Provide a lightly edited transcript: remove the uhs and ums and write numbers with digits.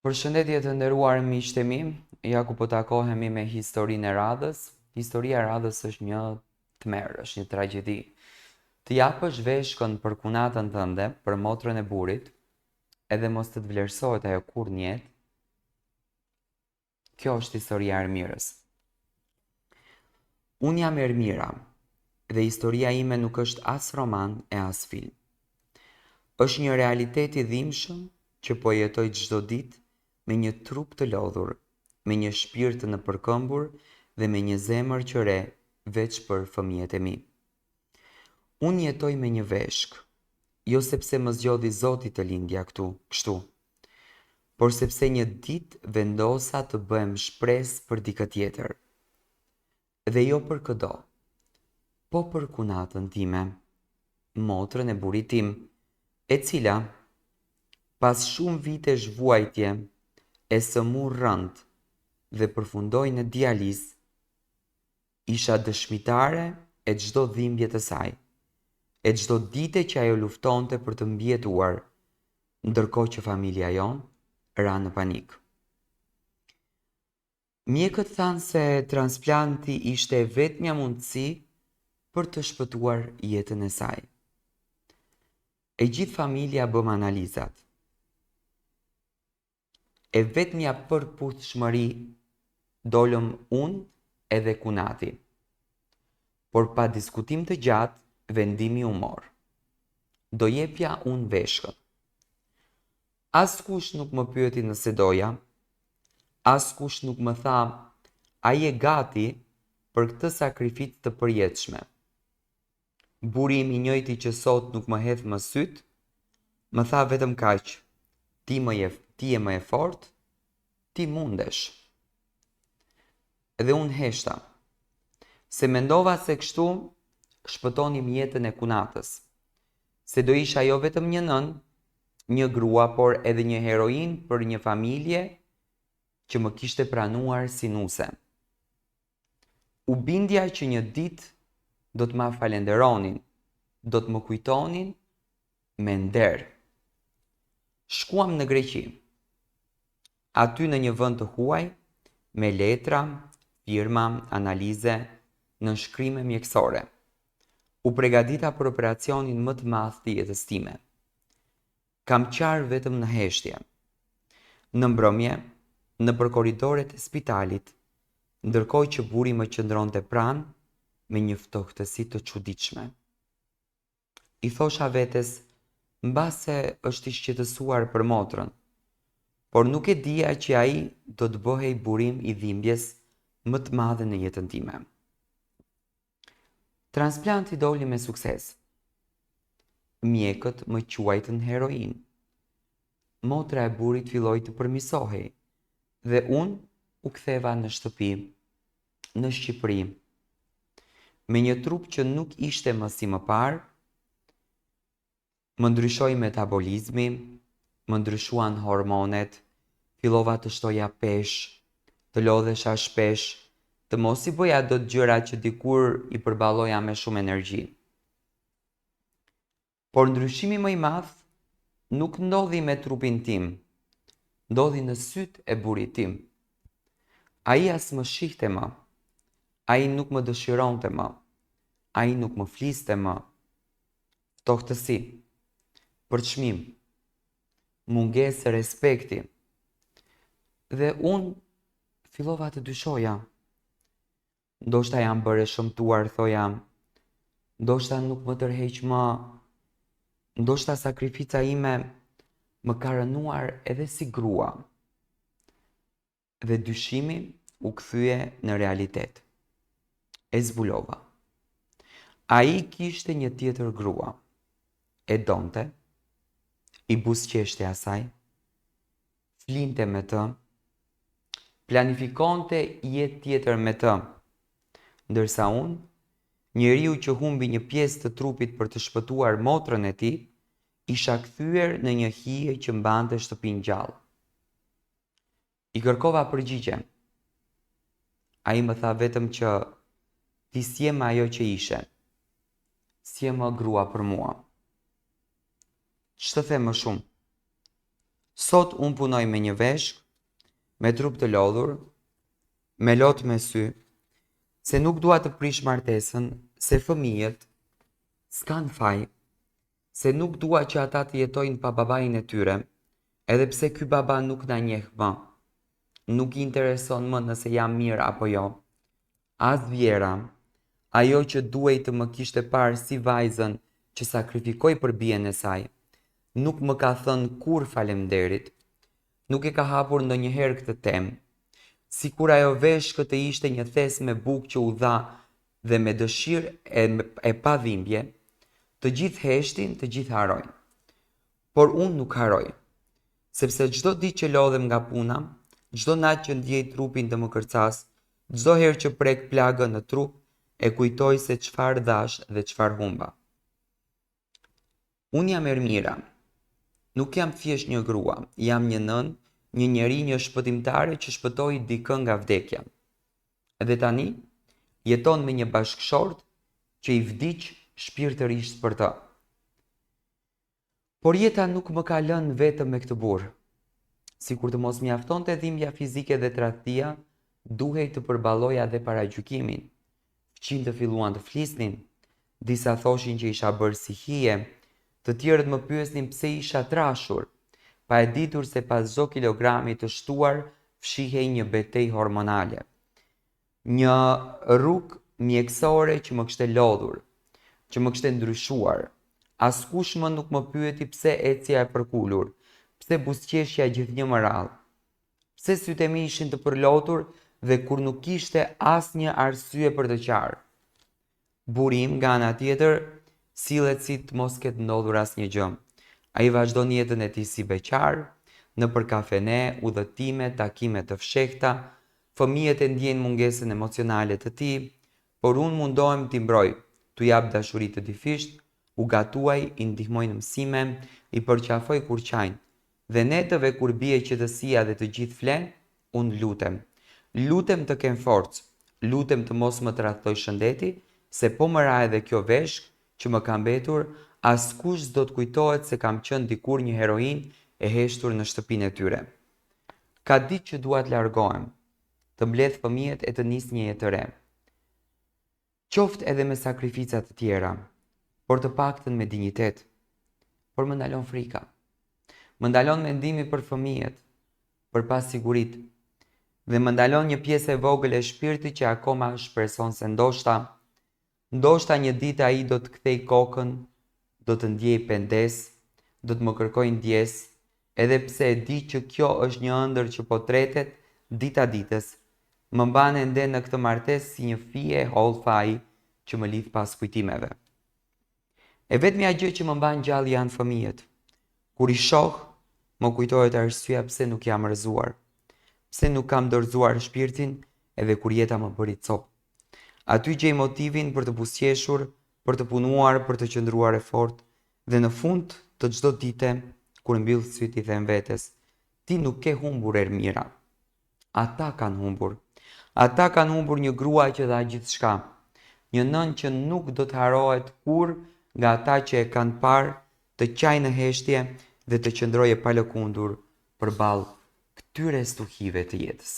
Përshëndetje të nderuar miqtë e mi, ja ku po takohemi me historinë e radhës. Historia e radhës është një tmerr, është një tragjedi. Të japësh veshkën për kunatën tënde, për motrën e burrit, edhe mos të të vlerësohet ajo kurrë në jetë. Kjo është historia e Ermirës. Unë jam Ermira dhe historia ime nuk është as roman e as film. Është një realitet i dhimbshëm që po jetoj çdo ditë me një trup të lodhur, me një shpirt të nëpërkëmbur dhe me një zemër që rreh veç për fëmijët e mi. Unë jetoj me një veshkë, jo sepse më zgjodhi Zoti të lindja këtu, kështu, por sepse një ditë vendosa të bëhem shpresë për dikë tjetër. Dhe jo për këdo, po për kunatën time, motrën e burrit tim, e cila, pas shumë vitesh vuajtje, e sëmurë rëndë dhe përfundoi në dializë, Isha dëshmitare e çdo dhimbje të saj, e çdo dite që ajo luftonte për të mbijetuar, ndërkohë që familja jonë ra në panik. Mjekët thanë se transplanti ishte e vetmja mundësi për të shpëtuar jetën e saj. E gjithë familja bëmë analizat. E vetmja përputhshmëri dolëm unë edhe kunati. Por pa diskutim të gjatë vendimi u mor. Do jepja unë veshkën. Askush nuk më pyeti nëse doja, askush nuk më tha a je gati për këtë sakrificë të përjetshme. Burri im i njëjti që sot nuk më hedh më sytë, më tha vetëm kaq, ti më je, ti je më e fortë, ti mundesh. Dhe unë heshta. Se mendova se kështu shpëtonim jetën e kunatës. Se do isha jo vetëm një nënë, një grua, por edhe një heroinë për një familje që më kishte pranuar si nuse. U bindja që një ditë do të ma falenderonin, do të më kujtonin me nder. Shkuam në Greqi. Aty në një vend të huaj, me letra, firma, analize, nënshkrime mjekësore. U pregadita për operacionin më të madh të jetës time. Kam qarë vetëm në heshtje. Në mbrëmje, nëpër korridoret e spitalit, ndërkohë që burri më qëndronte pranë me një ftohtësi të çuditshme. I thosha vetes, mbase është i shqetësuar për motrën, por nuk e dija që ai do të bëhej burim i dhimbjes më të madhe në jetën time. Transplanti doli me sukses. Mjekët më quajtën heroinë. Motra e burrit filloi të përmirësohej dhe unë u ktheva në shtëpi, në Shqipëri. Me një trup që nuk ishte më si më parë, Më ndryshoi metabolizmi, më ndryshuan hormonet, fillova të shtoja peshë, të lodhesha shpesh, të mos i bëja dot gjërat që dikur i përballoja me shumë energji. Por ndryshimi më i madh nuk ndodhi me trupin tim, ndodhi në sytë e burrit tim. Ai as më shihte më, ai nuk më dëshironte më, ai nuk më fliste më. Ftohtësi. Përçmim. Mungesë respekti. Dhe unë fillova të dyshoja. Ndoshta jam bërë e shëmtuar, thoja. Ndoshta nuk më tërheq më. Ndoshta sakrifica ime më ka rënuar edhe si grua. Dhe dyshimi u kthye në realitet. E zbulova. Ai kishte një tjetër grua. E donte, i buzëqeshte asaj, flinte me të, planifikonte jetë tjetër me të. Ndërsa unë, njeriu që humbi një pjesë të trupit për të shpëtuar motrën e tij, isha kthyer në një hije që mbante shtëpinë gjallë. I kërkova përgjigje. Ai më tha vetëm që ti s'je më ajo që ishe. S'je më grua për mua. Ç'të them më shumë? Sot unë punoj me një veshkë, me trup të lodhur, me lot me sy, se nuk dua të prish martesën, se fëmijët s'kanë faj, se nuk dua që ata të jetojnë pa babain e tyre, edhe pse ky baba nuk na njeh më. Nuk i intereson më nëse jam mirë apo jo. As vjehrra, ajo që duhej të më kishte parë si vajzën që sakrifikoi për bijën e saj, nuk më ka thënë kurrë faleminderit. Nuk e ka hapur ndonjëherë këtë temë. Sikur ajo veshkë të ishte një thes me bukë që u dha dhe me dëshirë e, e pa dhimbje, të gjithë heshtin, të gjithë harrojnë. Por unë nuk harroj. Sepse çdo ditë që lodhem nga puna, çdo natë që ndjej trupin të më kërcasë, çdo herë që prek plagën në trup, e kujtoj se çfarë dhashë dhe çfarë humba. Unë jam Ermira. Nuk jam thjesht një grua, jam një nënë, një njeri, një shpëtimtare që shpëtoi dikë nga vdekja. Dhe tani jeton me një bashkëshort që i vdiq shpirtërisht për të. Por jeta nuk më ka lënë vetëm me këtë burrë. Sikur të mos mjaftonte dhimbja fizike dhe tradhtia, duhej të përballoja dhe paragjykimin. Fqinjtë filluan të flisnin. Disa thoshin që isha bërë si hije, të tjerët më pyesnin pse isha trashur, pa e ditur se pas çdo kilogrami të shtuar fshihej një betejë hormonale. Një rrugë mjekësore që më kishte lodhur, që më kishte ndryshuar. Askush më nuk më pyeti pse ecja e përkulur, pse buzëqeshja gjithnjë më rrallë. Pse sytë e mi ishin të përlotur dhe kur nuk kishte asnjë arsye për të qarë. Burri im, nga ana tjetër, sillet si të mos ketë ndodhur asnjë gjë. Ai vazhdon jetën e tij si beqar, nëpër kafene, udhëtime, takime të fshehta. Fëmijët e ndjejnë mungesën emocionale të tij, por unë mundohem t'i mbroj, t'u jap dashuri të dyfishtë, u gatuaj, i ndihmoj në mësime, i përqafoj kur qajnë. Dhe netëve kur bie qetësia dhe të gjithë flenë, unë lutem. Lutem të kem forcë, lutem të mos më tradhtojë shëndeti, se po më ra edhe kjo veshkë që më ka mbetur, askush s'do të kujtohet se kam qenë dikur një heroinë e heshtur në shtëpinë e tyre. Ka ditë që dua të largohem, të mbledh fëmijët e të nis një jetë të re. Qoftë edhe me sakrifica të tjera, por të paktën me dinjitet. Por më ndalon frika. Më ndalon mendimi për fëmijët, për pasiguritë. Dhe më ndalon një pjesë e vogël e shpirtit që akoma shpreson se ndoshta, ndoshta një ditë ai do të kthejë kokën, do të ndjejë pendesë, do të më kërkojë ndjesë, Edhe pse e di që kjo është një ëndërr që po tretet dita ditës, më mban ende në këtë martesë si një fije e hollë faji që më lidh pas kujtimeve. E vetmja gjë që më mban gjallë janë fëmijët. Kur i shoh, më kujtohet arsyeja pse nuk jam rrëzuar, pse nuk kam dorëzuar shpirtin edhe kur jeta më bëri copë. Aty gjej motivin për të buzëqeshur, për të punuar, për të qëndruar e fortë, Dhe në fund të çdo dite, kur mbyll sytë i them vetes, ti nuk ke humbur Ermira. Ata kanë humbur. Ata kanë humbur një grua që dha gjithçka. Një nënë që nuk do të harrohet kurrë nga ata që e kanë parë të qajë në heshtje dhe të qëndrojë e palëkundur përballë këtyre stuhive të jetës.